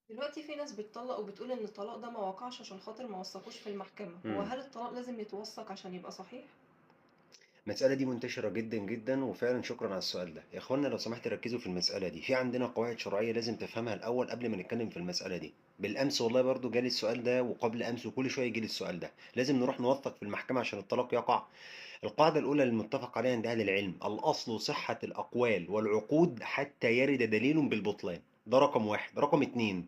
دلوقتي في ناس بتطلق وبتقول إن الطلاق ده ما وقعش عشان خاطر ما وثقوش في المحكمة، هو هل الطلاق لازم يتوثق عشان يبقى صحيح؟ المسألة دي منتشرة جدا جدا، وفعلا شكرا على السؤال ده. يا اخوانا لو سمحت ركزوا في المسألة دي، في عندنا قواعد شرعية لازم تفهمها الأول قبل ما نتكلم في المسألة دي. بالأمس والله برضو جالي السؤال ده، وقبل أمس، وكل شوية يجيلي السؤال ده. لازم نروح نوثق في المحكمة عشان الطلاق يقع. القاعدة الأولى المتفق عليها عند أهل العلم: الأصل صحة الأقوال والعقود حتى يرد دليل بالبطلان. ده رقم واحد. رقم اتنين،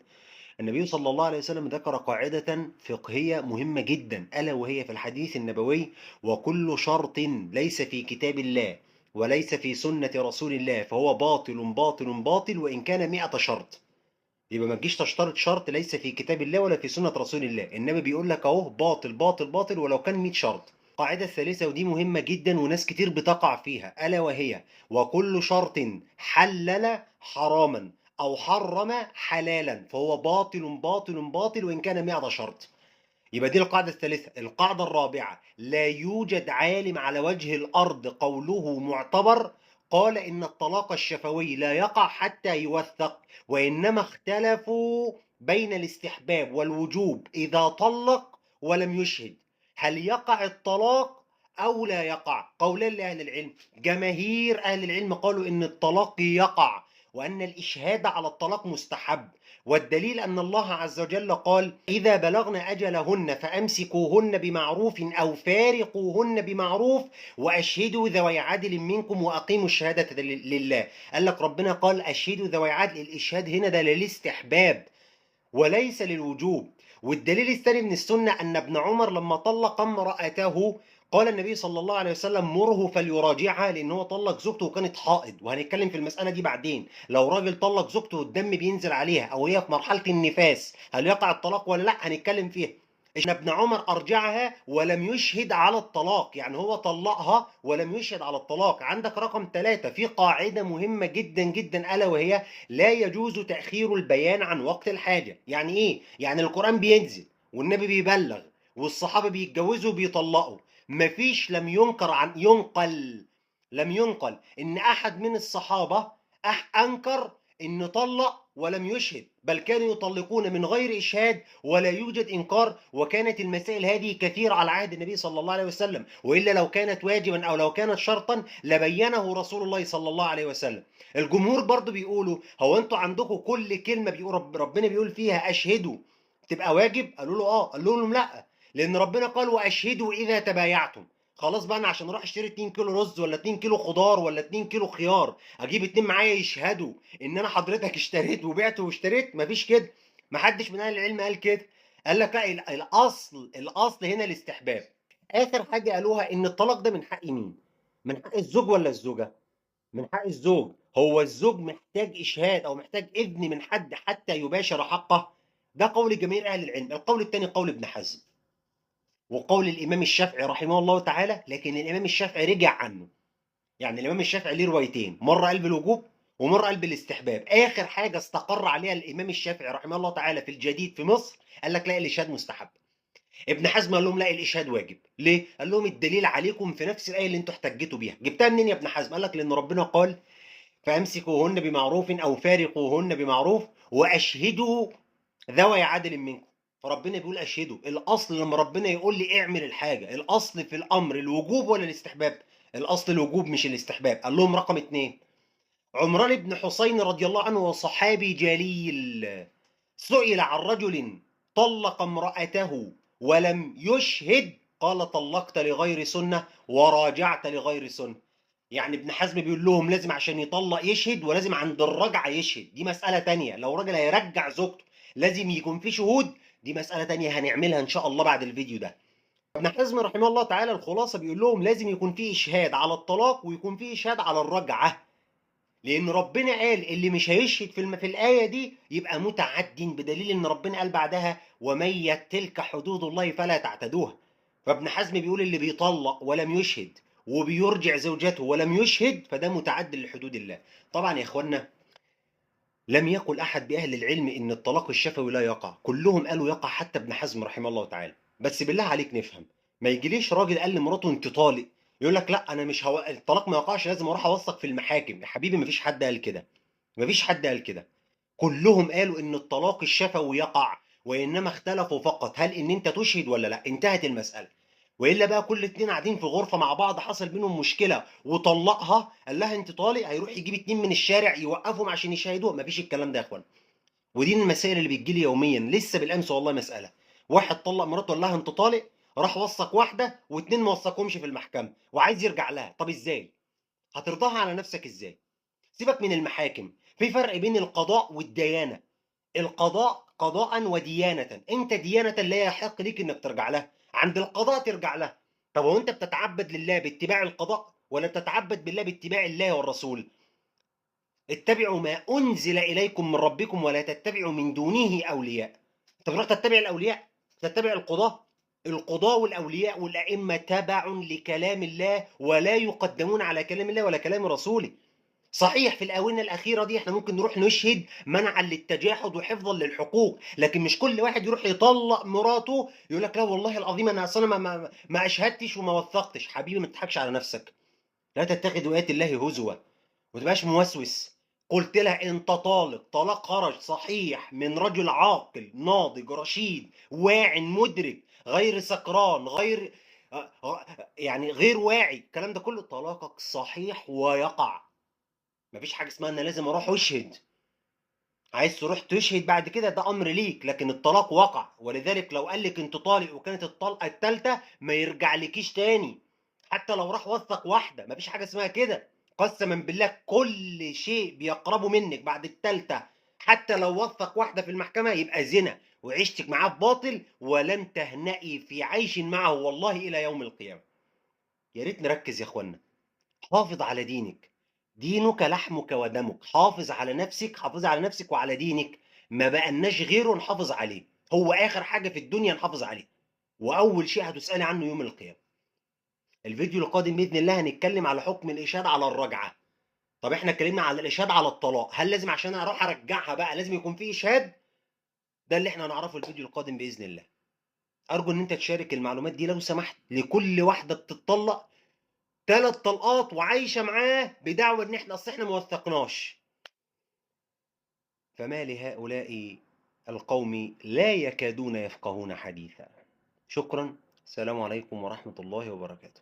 النبي صلى الله عليه وسلم ذكر قاعدة فقهية مهمة جدا، ألا وهي في الحديث النبوي: وكل شرط ليس في كتاب الله وليس في سنة رسول الله فهو باطل باطل باطل وإن كان 100 شرط. يبقى ما تجيش تشترط شرط ليس في كتاب الله ولا في سنة رسول الله، النبي بيقول لك أهو باطل باطل باطل ولو كان 100 شرط. القاعدة الثالثة، ودي مهمة جدا وناس كتير بتقع فيها، ألا وهي: وكل شرط حلل حراما أو حرم حلالا فهو باطل باطل باطل وإن كان 100 شرط. يبقى دي القاعدة الثالثة. القاعدة الرابعة: لا يوجد عالم على وجه الأرض قوله معتبر قال إن الطلاق الشفوي لا يقع حتى يوثق، وإنما اختلفوا بين الاستحباب والوجوب إذا طلق ولم يشهد، هل يقع الطلاق أو لا يقع؟ قولان لأهل العلم. جماهير أهل العلم قالوا إن الطلاق يقع، وأن الإشهاد على الطلاق مستحب، والدليل أن الله عز وجل قال: إذا بلغن أجلهن فأمسكوهن بمعروف أو فارقوهن بمعروف وأشهدوا ذوي عدل منكم وأقيموا الشهادة لله. قال لك ربنا قال أشهدوا ذوي عدل، الإشهاد هنا ده للاستحباب وليس للوجوب. والدليل الثاني من السنة أن ابن عمر لما طلق امرأته قال النبي صلى الله عليه وسلم: مره فليراجعها، لأن هو طلق زوجته وكانت حائض، وهنتكلم في المسألة دي بعدين. لو راجل طلق زوجته والدم بينزل عليها أو هي في مرحلة النفاس هل يقع الطلاق ولا لا؟ هنتكلم فيها. إن ابن عمر أرجعها ولم يشهد على الطلاق، يعني هو طلقها ولم يشهد على الطلاق. عندك رقم 3، في قاعدة مهمة جدا جدا، ألا وهي: لا يجوز تأخير البيان عن وقت الحاجة. يعني إيه؟ يعني القرآن بينزل والنبي بيبلغ والصحابة بيتجوزوا وبيطلقوا، مفيش لم ينكر عن ينقل لم ينقل إن أحد من الصحابة أنكر إن طلق ولم يشهد، بل كانوا يطلقون من غير إشهاد ولا يوجد إنكار. وكانت المسائل هذه كثيرة على عهد النبي صلى الله عليه وسلم، وإلا لو كانت واجبا أو لو كانت شرطا لبينه رسول الله صلى الله عليه وسلم. الجمهور برضو بيقولوا: هو أنتوا عندكم كل كلمة بيقول ربنا بيقول فيها أشهدوا تبقى واجب؟ قالوا له آه. قالوا لهم لأ، لأن ربنا قال وأشهدوا إذا تبايعتم. خلاص بقى أنا عشان أروح أشتري 2 كيلو رز ولا 2 كيلو خضار ولا 2 كيلو خيار أجيب 2 معايا يشهدوا إن أنا حضرتك اشتريت وبعت واشتريت؟ مفيش كده، محدش من أهل العلم قال كده. قال لك لا، الأصل هنا الاستحباب. آخر حاجة قالوها إن الطلاق ده من حق مين؟ من حق الزوج ولا الزوجة؟ من حق الزوج. هو الزوج محتاج إشهاد أو محتاج إذن من حد حتى يباشر حقه؟ ده قول جميع أهل العلم. القول الثاني قول ابن حزم وقول الإمام الشافعي رحمه الله تعالى، لكن الإمام الشافعي رجع عنه. يعني الإمام الشافعي ليه روايتين، مرة قال بالوجوب ومرة قال بالاستحباب. آخر حاجة استقر عليها الإمام الشافعي رحمه الله تعالى في الجديد في مصر قال لك لا، الإشهاد مستحب. ابن حزم قال لهم لا، الإشهاد واجب. ليه؟ قال لهم الدليل عليكم في نفس الآية اللي انتوا احتجتوا بيها. جبتها منين يا ابن حزم؟ قال لك لأن ربنا قال فأمسكوهن بمعروف أو فارقوهن بمعروف وأشهدوا ذوي عدل منكم. فربنا بيقول أشهدوا. الأصل لما ربنا يقول لي اعمل الحاجة، الأصل في الأمر الوجوب ولا الاستحباب؟ الأصل الوجوب مش الاستحباب. قال لهم رقم 2، عمران بن حسين رضي الله عنه وصحابي جليل سئل عن رجل طلق امرأته ولم يشهد قال طلقت لغير سنة وراجعت لغير سنة. يعني ابن حزم بيقول لهم لازم عشان يطلق يشهد، ولازم عند الرجعة يشهد. دي مسألة تانية، لو راجل هيرجع زوجته لازم يكون في شهود، دي مسألة تانية هنعملها إن شاء الله بعد الفيديو ده. ابن حزم رحمه الله تعالى الخلاصة بيقول لهم لازم يكون في إشهاد على الطلاق ويكون في إشهاد على الرجعة، لأن ربنا قال اللي مش هيشهد في الآية دي يبقى متعد، بدليل إن ربنا قال بعدها ومن تلك حدود الله فلا تعتدوها. فابن حزم بيقول اللي بيطلق ولم يشهد وبيرجع زوجته ولم يشهد فده متعد لحدود الله. طبعا يا إخوانا لم يقل أحد بأهل العلم إن الطلاق الشفوي لا يقع، كلهم قالوا يقع حتى ابن حزم رحمه الله تعالى. بس بالله عليك نفهم، ما يجيليش راجل قال لمراته أنت طالق يقول لك لا أنا مش الطلاق ما يقعش لازم أروح أوثق في المحاكم. يا حبيبي مفيش حد قال كده، مفيش حد قال كده. كلهم قالوا إن الطلاق الشفوي يقع، وإنما اختلفوا فقط هل إن أنت تشهد ولا لا. انتهت المسألة. وإلا بقى كل اتنين قاعدين في غرفة مع بعض حصل بينهم مشكلة وطلقها قال لها أنت طالق، هيروح يجيب اتنين من الشارع يوقفهم عشان يشهدوها؟ مفيش الكلام ده يا إخوان. ودي المسائل اللي بتجيلي يوميا. لسه بالأمس والله مسألة، واحد طلق مراته قال لها أنت طالق، راح وثق واحدة واتنين ما وثقهمش في المحكمة وعايز يرجع لها. طب إزاي؟ هترضاها على نفسك إزاي؟ سيبك من المحاكم، في فرق بين القضاء والديانة. القضاء قضاء وديانة، انت ديانة لا يحق ليك انك ترجع لها، عند القضاء ترجع لها. طب هو انت بتتعبد لله باتباع القضاء ولا بتتعبد بالله باتباع الله والرسول؟ اتبعوا ما انزل اليكم من ربكم ولا تتبعوا من دونه اولياء. انت بتروح تتبع الاولياء، تتبع القضاة. القضاة والاولياء والائمة تبع لكلام الله ولا يقدمون على كلام الله ولا كلام رسوله. صحيح في الآونة الأخيرة دي احنا ممكن نروح نشهد منعا للتجاحد وحفظا للحقوق، لكن مش كل واحد يروح يطلق مراته يقول لك لا والله العظيم أنا أصلا ما أشهدتش وما وثقتش. حبيبي ما تضحكش على نفسك، لا تتخذوا آيات الله هزوا وما تبقاش موسوس. قلت لها أنت طالق، طلاق خرج صحيح من رجل عاقل ناضج رشيد واع مدرك غير سكران غير يعني غير واعي، الكلام ده كله طلاقك صحيح ويقع. مفيش حاجة اسمها ان لازم اروح اشهد. عايز تروح تشهد بعد كده ده امر ليك، لكن الطلاق وقع. ولذلك لو قال لك انت طالق وكانت الطلقة الثالثة ما يرجع لكيش تاني، حتى لو راح وثق واحدة. مفيش حاجة اسمها كده، قسما بالله كل شيء بيقربه منك بعد الثالثة حتى لو وثق واحدة في المحكمة يبقى زنا، وعيشتك معاه في باطل ولم تهنئي في عيش معه والله الى يوم القيامة. يا ريت نركز يا اخوانا. حافظ على دينك، دينك لحمك ودمك. حافظ على نفسك، حافظ على نفسك وعلى دينك. ما بقالناش غيره نحافظ عليه، هو آخر حاجة في الدنيا نحافظ عليه، وأول شيء هتسألي عنه يوم القيامة. الفيديو القادم بإذن الله هنتكلم على حكم الإشهاد على الرجعة. طب احنا اتكلمنا على الإشهاد على الطلاق، هل لازم عشان أروح أرجعها بقى لازم يكون في إشهاد؟ ده اللي احنا هنعرفه الفيديو القادم بإذن الله. أرجو إن أنت تشارك المعلومات دي لو سمحت لكل واحدة بتتطلق 3 طلقات وعايشة معاه بدعوى ان احنا اصل احنا ما وثقناش. فما لهؤلاء القوم لا يكادون يفقهون حديثا. شكرا، السلام عليكم ورحمة الله وبركاته.